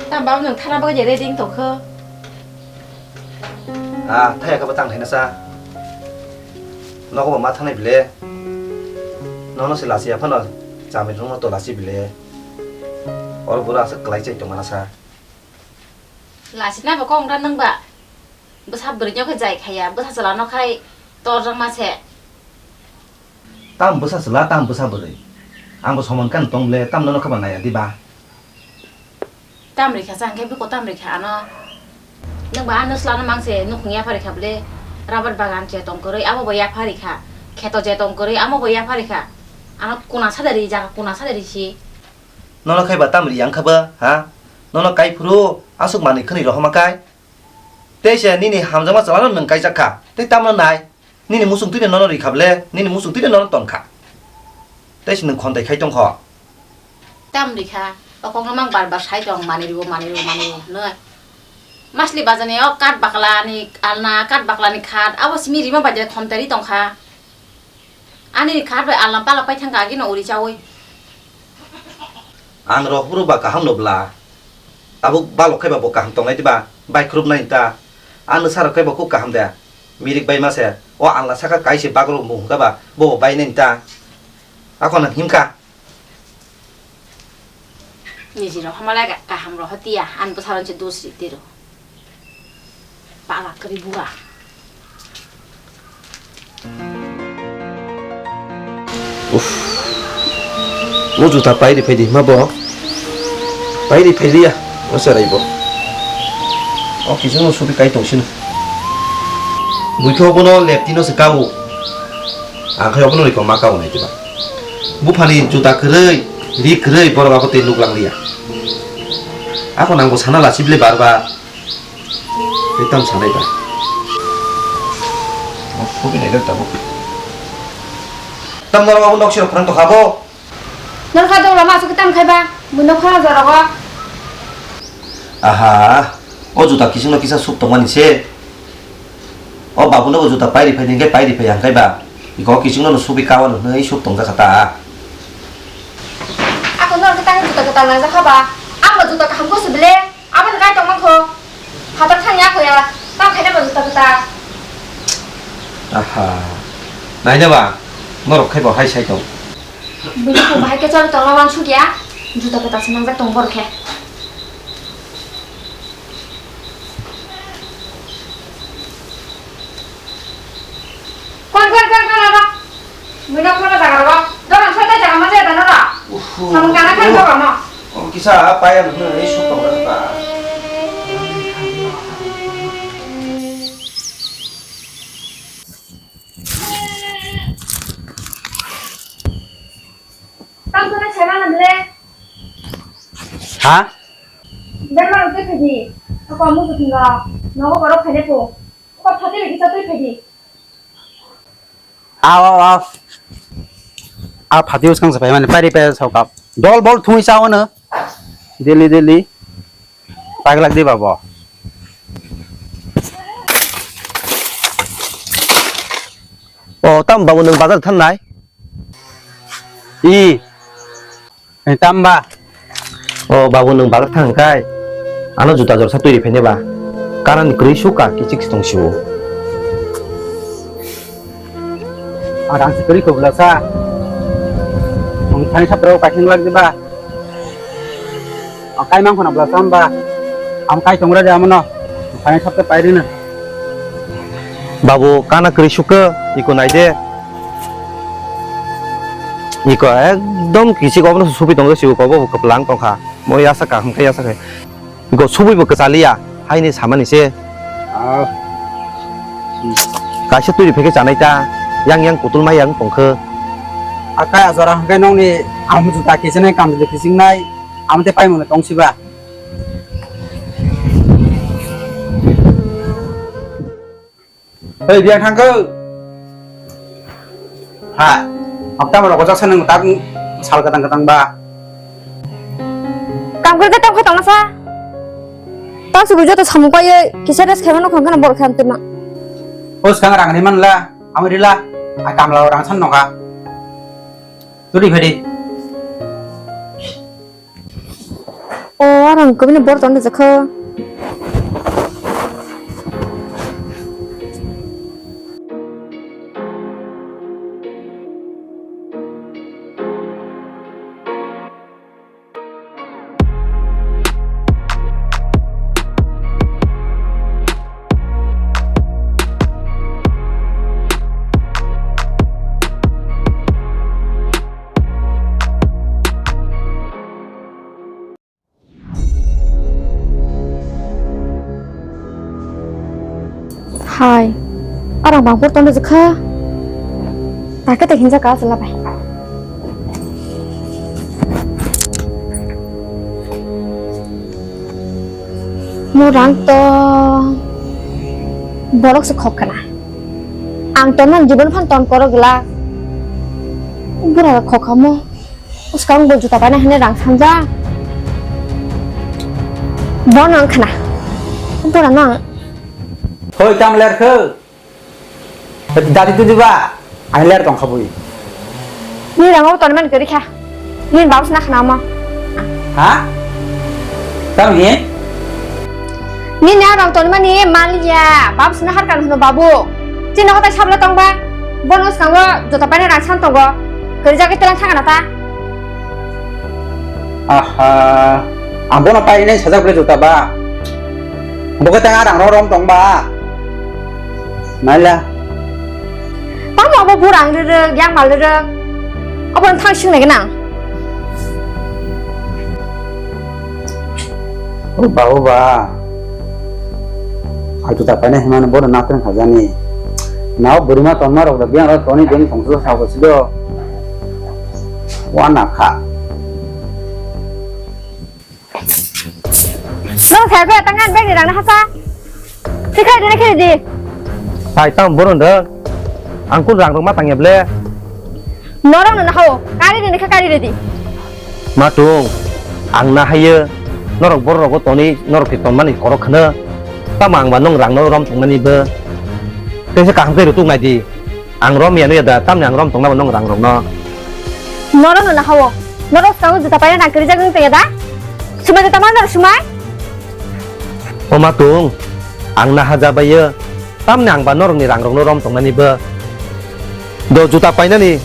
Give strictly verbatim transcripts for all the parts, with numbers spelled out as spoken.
Tamo babu nwng thana bagwi je ready wng tongkho? Ah, thaya khe bo tang thaina sa. Nogo bo ma thanai bile. Nono se lasi ya phano chamai rwngno to lasi bile. Oro bura aswk kwlai chai tongmana sa. Lasi na bo kok wngkha nwng ba. Bwsa bwrwi no khe jai khaya, bwsa chwla no khai torjakma se. Tam bwsa chwla, tam bwsa bwrwi. Ang bo somon kan tong bile, tam nono khe ba naiya di ba. Tam rikha, chang khe biko tam rikha ano. Nwng ba ano chwla no mang se nukhung yapha rikha bile, rabar bagan je tong kwrwi, amo bo yapha rikha. Kheto je tong kwrwi, amo bo yapha rikha. Ano kuna sa de ri, jaga kuna sa de ri si. Nono khai ba tam ri yang kha ba, ha? Nono kai phuru aswk manwi khwnwi rohoma kai. Tei se nini hamjakma chwla no nwng kaijak kha. Tei tamno nai. Nini muchung twi nono rikha bile, nini muchung twi nono ton kha. Tei se nwng khontai khai tong kho. Tam rikha, o kok no mang bar bar sai tong, mani ribo, mani ribo, mani ribo, hwnwi. Masli bazar ni o kat bakla ni alna, kat bakla ni khat, abo simi rima bai je khontai ri tong kha. Ani khat bai alna pala pai thang kha, agi no uri chaui. Ang rok buru ba kaham no bla. Tabuk balok khai ba bo kaham tongnai diba? Bai khrup nai ta. Ang no sarok khai ba kuk kaham de. Mirik bai ma se. O alna saka kai se bagrok mung kha ba bo bo bai nai ta. Ako nang him kha. Niji rok hamalai ga kaham rok hotia. Ang bwsarok se dos ri tiro. Pala kwrwi bura. Uff. Mo juta pairi phaidi hima bo. Pairi phailiya. O serai bo. O kising no subi kai tong sino. Buikhe obono lepti no se kabo. Ang khai obono riko ma kabo nai diba. Buphani juta kwrwi, ri kwrwi borok abo tei nuk lang liya. Ako nang bo sana lachibile bar bar. Tei tam sanai ba. Mo phubi nai tabuk. Tam norok abo nok sirok phwrang tokha bo. Norok kha dok lama asuk tam khai ba. Mui nok khana jora go. Aha. O juta kising no kisa suk tongmani se. O babu no bo juta pairi phai hingke pairi phai hingke ba. Iko kising no subi kawan hwnwi suk tong jakha ta. Ako norok khe tangwi juta kwtal nangjakha ba? Ang bo juta kaham kose bele. Aboni kai tongma kho. Hatar thangya kho ya. Tang khaina ba juta kwtal. Aha. Naina ba. Norok khai bo hai sai tong. Bini kho bahai khe chari tongma wansuk ya. Juta kwtal se nangjak tong bor khe. Kon, kon, kon, kon, abo. Mui nok phano jaga rogo. Dogan sota jaga ma jaya dano ra. Uhu. Samung kana khan dogan no. Oh, kisa paya nukno ei sok tong kha. Tang sana chana na bele. Ha? Berma rok tei phaidi. Ako amu kutinga. Nogo borok phaide po. Ko phaide bagi sa tei phaidi. Aw, aw, aw. A phatio skang sa pai mane pari pai sa kap. Dol bol thungwi sa ono. Daily, daily. Paglak di babo. O, tam babu nwng bazar thangnai? I. Tamba. O babu, nwng bagwi thang kai. Ano juta jorsa twi riphaini ba. Kanani kwrwi sukha, kichik tong sio. Arang se kwrwi kobla sa. Ang thani sapra kaising lak diba. Ang kai mang khona bla samba. Ang kai tongra de amono. Thani sapta pairina. Babu, kana kwrwi sukha, iko naide. Iko ekdom kichik obono supi tongde sio kobo kwplang tongkha. Mo yasa kaham khe yasa khe. Iko subuibo kwchaliya, haini samani se. Ah. Kaisa twi riphai khe chanai ta, yang yang kutul mai yang tongkhe. Akai ajora hwnkhe nokni amu juta kisinai kamjwlwi kisingnai, amte paimano tongsiba. Hei, biyang thangkhe. Ha, hapta rok jak sanang tak sal katang katang ba. Kam khe tong khe tongna sa. Ta sugu joto samung pai kisa rest khaimano khon khana bor khan tuma. Os kang rang ni man la, amri la, a kamla rang san noka. Turi phedi. O, arang kubini bor ton jakha. Hai, arang bangpur tonde jakha. Takhe te hinja ka chwla bai. Mo rang to borok se khok khana. Ang to nang jibon phan ton koro gla. Bura khok khamo. Uskang bo juta paina hene rang sanja. Bono ang khana. Bura no ang. Hoi, tam ler khe. Dadi tu diba? Ang ler tong khabui. Ni rang o ton man kari kha. Ni babu sna khana ma. Ha? Tam hi? Nini a rang tonmani maliya, babu sina harkan hwno babu. Chini hotai sabla tongba, bono skango jota paina rang san tongo. Kwrwi jagwi telang thangana ta. Aha, ang bono painai sajak bwle jota ba. Bo khe tang a rang rom tongba. Naila. Tamo abo burang rwrwk, yang mal rwrwk. Abo thang sing nai gana. Oba, oba. Ai tu ta paine himani bono natreng khajani. Nao burima tonma rok da biang rok toni ding tongso sa bo sido. Wana kha. Nong saya kaya tangan bag ni rang na hasa. Sikai dina kiri di. Hai tang boron dong. Angkun rang rok ma tangya ble. Norok no nahao, kari rini khe kari redi. Matung, ang nahaio, norok borok rogo toni, norok khe tonmani korok kheno. Tamo ang ba nong rang no rom tongnani bo. Tei se kaham khe rutuk nai di. Ang rom ya no ya da, tamni ang rom tongna bo nong rang rok no. Norok no nahao, norok skango juta paina rang kiri jagwi tongya da? Sumai juta ma norok sumai? O matung, ang naha jabaio, tamni ang ba norokni rang rok no rom tongnani bo. Do juta painani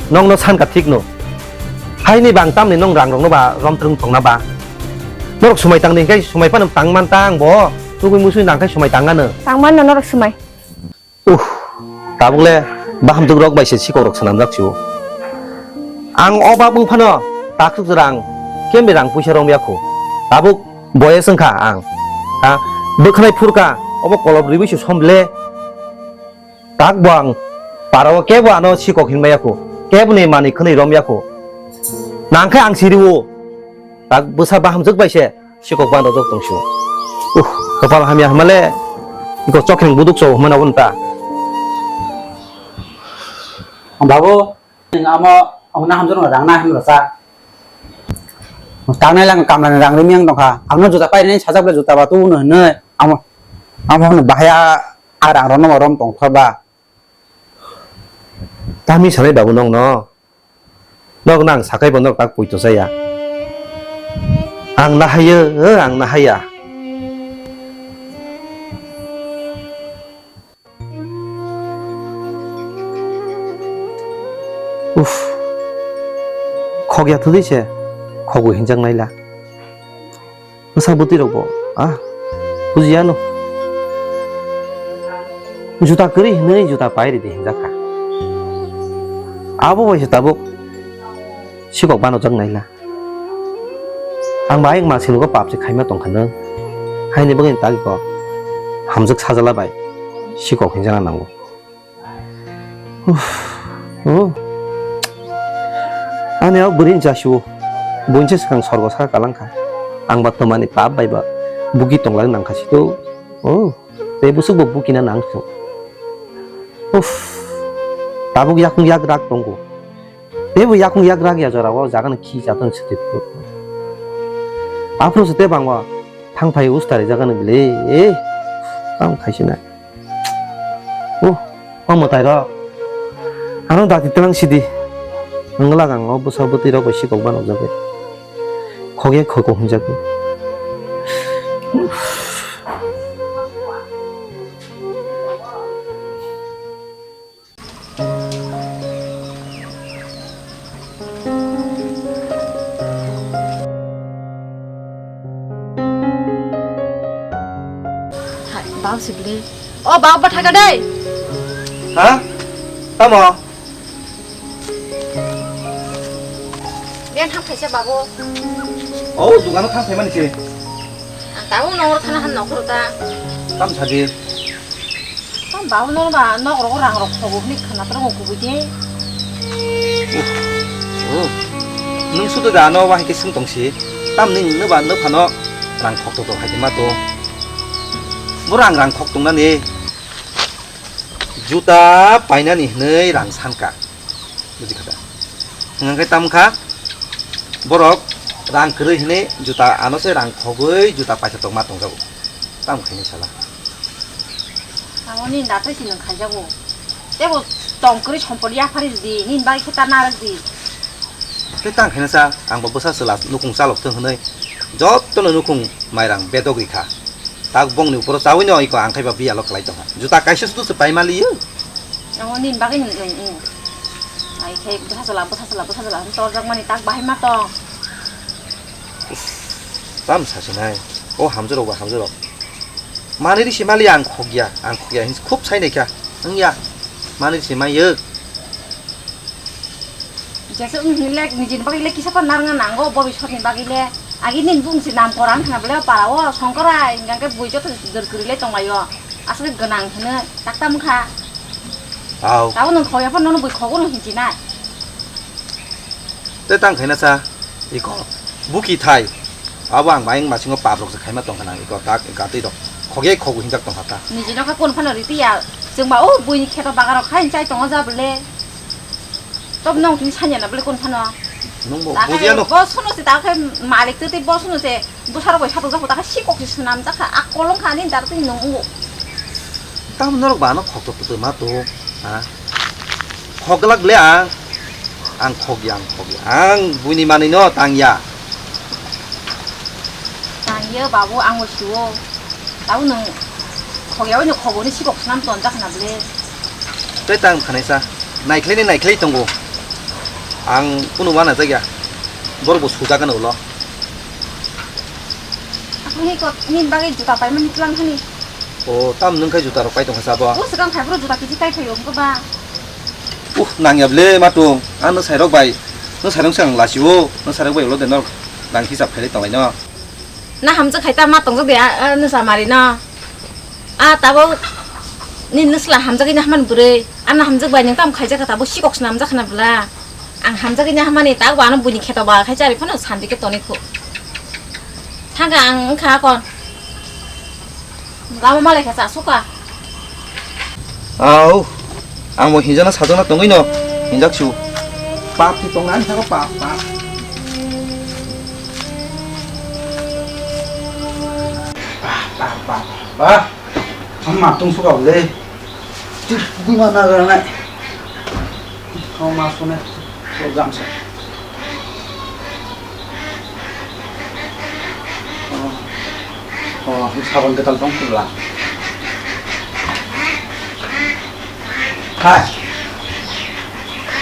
nongno sanka thikno. Haini bang tamni nong rang rokno ba rom twrwng tongna ba. Norok sumai tangni hinkhe sumai phano tang man ta ang bo. Tugui musui nang khai sumai tang ano. Tang man no norok sumai. Uh, tabuk le bahamtuk rok bai se sikok rok swnamjak sio. Ang o bak wng phano takhuk rang kemni rang puisa rom yakho. Tabuk boyes wngkha ang. Ha, bwkhanai phurkha obo kolop ribui se som le. Tak bo ang parao kebo ano sikok hinmaya kho, kebo ni manwi khwnwi romya kho. Nang khe ang siri o, tak bwsa bahamjwk bai se sikok bano jok tong sio. Uh, kapal hamya hamale, iko chokheng buduk so hmana unta. Babu, amo, amo na hamjwk rang na hamjwk sa. Tangnai lang kamla ni rang rimyang tongkha. Ang no juta painai sajak ble juta ba tu no hinoi. Amo, amo no bahaya. A rang rok no rom tong kha ba? Tami sanai babu nong no? Nok nang sakai bo nok tak pui to saya. Ang nahaya, eh, ang nahaya. Uff. Khok ya thudi se. Khok bo hinjak naila. Bwsa bwtwi rok bo, ah, bujiya no. Juta kwrwi hinwi juta pai ridi hinjak kha. Abo bai se tabuk sikok bano jak naila. Ang bai wngma sini go pap se khaima tong kha nw. Haini bagwi tak ko hamjak sajala bai sikok hinjana nango. Uff, oh. Ani o bwrwi ni jasio. Buinse swkang sorgo saka kalang kha. Ang ba twmani pap bai ba buki tonglang nang kha sito. Oh, tei bwswk bo bukina nang sio. Uff. Tabuk yakung yak rak tongo. Tei bo yakung yak rak ya jora o jaga no khi cha tong site. Aphuru se te bang o thang phai usta ri jaga no bile. Eh. Tang khaisina. Oh, o mwtai rok. Ano dati twlang sidi. Wngla gang o bwsa bwtwi rok bai sikok ba nukjagwi. Khogya khoko hinjagwi. Hai, bau sibli. O bau, bwthaga dei. Ha? Tamo? Biyan thang phaisa babu. O, dugano thang phaimani se. Ang tabuk nongro thana han nokhoro ta. Tam sadi. Tam babu no ba nok rok rang rok khobo hini khana tro mo kubui de. Oh. Nung sudu da no ba hike sung tong si. Tam ning no ba no phano rang khok to to hai ma to. Bo rang rang khok tong na ni. Juta painani hinwi rang sanka. Buji kha da? Hwnka khe tamo kha borok rang kwrwi hinwi juta ano se rang khogwi juta paisa tongma tongjago. Tamo khaini sala. Amo nini datai si nwng khaijago. Tebo tong kwrwi sompot yaphari di, nini bagwi khe ta narwk di. Tei tang khaina sa, ang bo bwsa chwla nukhung chalok thung hwnwi jotono nukhung mairang bedok rikha. Tak bongni uporo chawi no iko ang khaiba biyalo kwlai tongkha. Juta kaisa sudu se paima liyo. Amo nini bagwi nwng, nwng, nwng. Ai khe bwsa chwla, bwsa chwla, bwsa chwla hwn torjak mani tak bahai ma tong. Tam sasinai. O hamjwrok ba hamjwrok. Manwi risi mali ang khokya, ang khokya hinwi khub sai naikha. Wngya. Manwi risi maiyok. Jesa wng hinle nijini bagwi le kisa phan narwkna nango, bobisotni bagwi le. Agi nini bung se nam koran hwna bwle o para o songkora, hingkha khe bui joto dor kwrwi le tonglaio. Aswk gwnang hwnwi tak tam wngkha. Au. Tabuk nwng khokya phano nono bui khogo no hinchinai. Tei tang khaina sa, iko, buki thai. Abo ang bayang masingo pap rok se khaima tongkha nang, iko, tak, gatwi rok. Khogya khogo hinjak tongkha ta. Nijino kha kun phano ritiya. Chwngba o buini kheto bagarok kha hinchai tongo ja bwle. Tob nong tini sanya na bwle kun phano. Nungbo bujiya no. Bo suno se ta khe malik twi twi bo suno se. Bwsarok bai satok jak, ta khe sikok se swnam jak kha, a kolong kha ani daro twi nung o. Tamo norok ba ano khok tok tok ma to, ha? Khok glak le ang, ang khok ya, ang khok ya, ang buini manwi no tang ya. Tang ya babu, ang bo siwo. Tabo nwng khok ya, oi no khok bo ni sikok swnam ton jak na ble. Tei tang khanai sa, naikhlai ni naikhlai tongo. Ang kunu wana jak ya, borok bo sujak ano ulo. Akhani kok nini bagwi juta paimani tlang thani. O, tam nwng khai juta rok pai tongkha sabo. O swkang phai bro juta kisi kai phaio hwnkhe ba. Uh, nangya ble matung. Ang nwng sairok bai. Nwng sairok swkang lasio. Nwng sairok bai ulo de norok rang hisab khailai tonglai no. Na hamjak khai ta ma tongjak de a, a, nwsa mari no. A tabuk nini nwsla hamjagwi na hamani bwrwi. Ano hamjak bai nwng tamo khaijak kha tabuk sikok swnamjak khna bwla. Ang hamjagwi na hamani tabuk ano buini kheto ba khai chari phano santi khe tonwi khu. Thangkha ang wngkha akon. Lama malai kha cha suka. Au. Ang bo hinjana sajona tongwi no. Hinjak su. Pap ti tong nang thangkha pap pap. Pap pap pap pap. Ang matung suka bole. Tik buma na ranai. Kau masuk nih. Program sa. Oh. Oh, sabon ketal tong pula. Hai.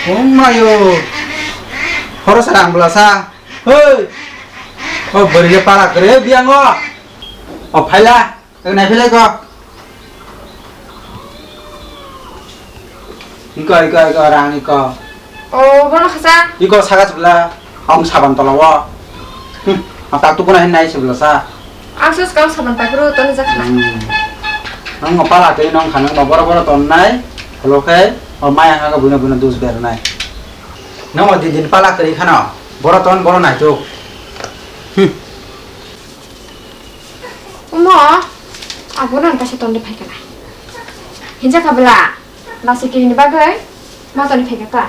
Oh mayo. Horo sarang bela sa. Hei. Oh, beri pala kere biang oh. Oh, phaila. Eko nai philai ko. Iko, iko, iko, rang iko. O, bono khasa. Iko saka chibla, ang saban tola o. Hmm, ang tak tukuna hin nai chibla sa. Ang sus kau saban takru toni jakna. Hmm. Ang pala tei nong khanang no boro boro ton nai. Holo khe, o maya kha buina buina dus ber nai. Nong o din din pala kri khana. Boro ton boro nai tu. Hmm. Omo, abo nang kaisa tonwi phaikha na. Hinjakha bwla, nasi kirini bagwi ma tonwi phaikha ka.